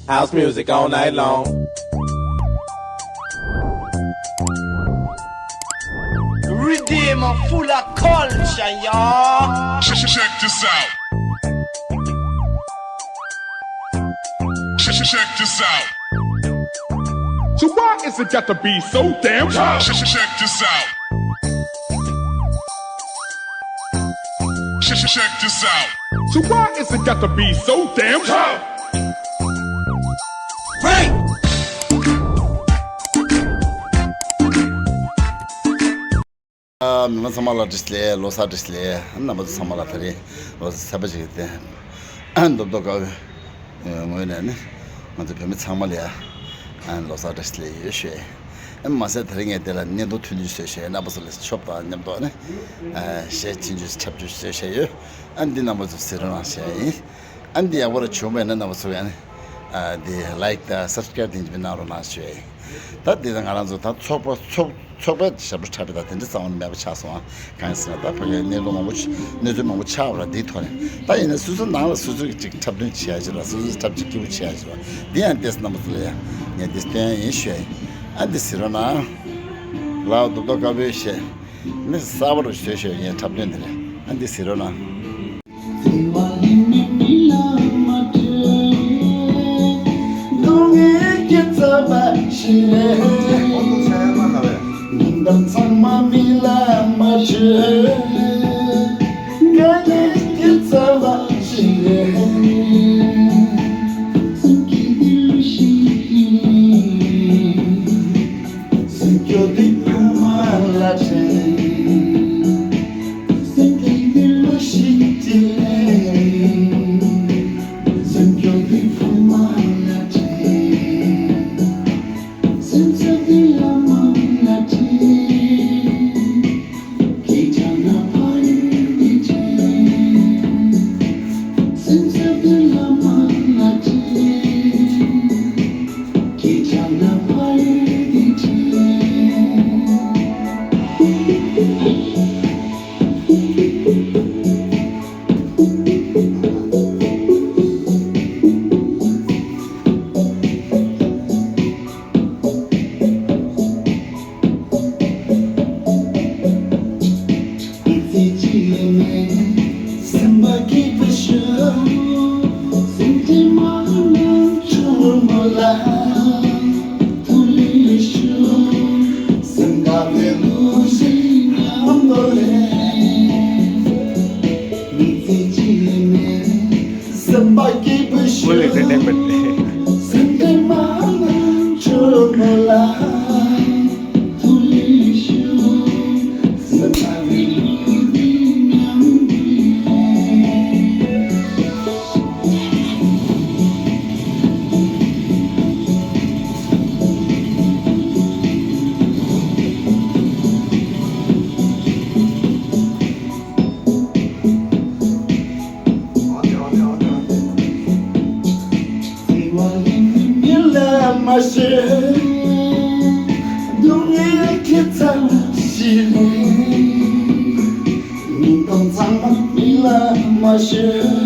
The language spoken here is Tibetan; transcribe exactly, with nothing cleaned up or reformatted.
House music all night long. Redeem full of culture, y'all. Check, check this out. Check, check this out. So why is it got to be so damn tough? Check, check this out. Check, check this out. So why is it got to be so damn tough? Break! ཨ། མི་མང་ཚང་མ་ལ་བཀྲ་ཤིས་བདེ་ལེགས། ལོ་གསར་བཀྲ་ཤིས་བདེ་ལེགས། རྣམ་པ་ཚོ་ཚང་མ་ལ་དེ་རིང་ལོ་གསར་ཚེས་པ་ཅིག་གི་རྟེན་རྡོབ་རྡོབ་དཀར་པོའི་ངོས་ནས་ནི་ང་ཚོ་བོད་མི་ཚང་མ་ལ་ཡ་ལོ་གསར་བཀྲ་ཤིས་བདེ་ལེགས་ཡོད་ཞུ་ཡ་ཡིན། མ་ཟད་དེ་རིང་ངས་དེ་ལ་བརྙན་ཐུང་ཐུང་ཅིག་བཟོས་ཞུ་ཡ་ཡིན། རྣམ་པ་ཚོ་ལ་ཆོབ་དང་མཉམ་དུ་ནི་གཞས་ཆུང་ཆུང་འཁྲབ་སྟོན་བཟོས་ཞུ་ཡ་ཡོད། ཨ། འདི་རྣམ་པ་ཚོ་གཟིགས་རོགས་གནང་ཞུ་ཡ་ཡིན། ཨ། འདི་ཡག་པོ་ར་བྱུང་བས་ན་རྣམ་པ་ཚོ་ཡང་ནི། ཨ། འདི་ལའིཀ་དང་སབ་སི་ཀ་རའིབ་དེ་འདྲ་གནང་རོགས་གནང་ཞུ་ཡ་ཡིན། ད་འདི་ད་ང་རང་ཚོ་ད་ཚོགས་པ་ཚོགས་ཚོགས་པའི་ཞབས་བྲོ་འཁྲབ་པ་དང་དེ་འདྲ་རྩ་བ་ནས་མེད་པ་ཆགས་སོང་ཨ། གང་ཡིན་ཟེར་ན་ད་ཕ་གིའི་གནས་ཚུལ་མང་པོ་ཆ་གནས་ཚུལ་མང་པོ་ཆགས་པ་ར། འདིའི་ཐོག་ནས་ད་ཡིན་ན་སོ་སོའི་ནང་ལ་སོ་སོས་ཅིག་འཁྲབ་སྟོན་བྱེད་ཡ་ཞིག་ར། སོ་སོས་འཁྲབ་ཅིག་སྐྱིད་པོ་བྱེད་ཡ་ཞིག་ར། འདི་ཡང་ཏོག་ཙམ་རྣམ་པ་ཚོ་ལ་ཡང་ངས་འདི་སྟོན་ཡ་ཡིན་ཞུ་ཡ་ཡིན། ཨ། འདི་གཟིགས་རོགས་གནང་། ལའོ་རྡོབ་རྡོབ་དཀར་པོའི་གཞས། ནི་གསར་པ་རུ་བཟོས་ཞོར་ངས་འཁྲབ་སྟོན་འདི་རེད། ཨ། འདི་གཟིགས་རོགས་གནང་། སེམས་སྐྱོ་དེ་ཕ་མ་ལ་དྲན། སེམས་སྐྱོ་དེ་ཕ་མ་ལ་དྲན། སེམས་སྐྱོ་དེ་བླ་མ་ལ་དྲན།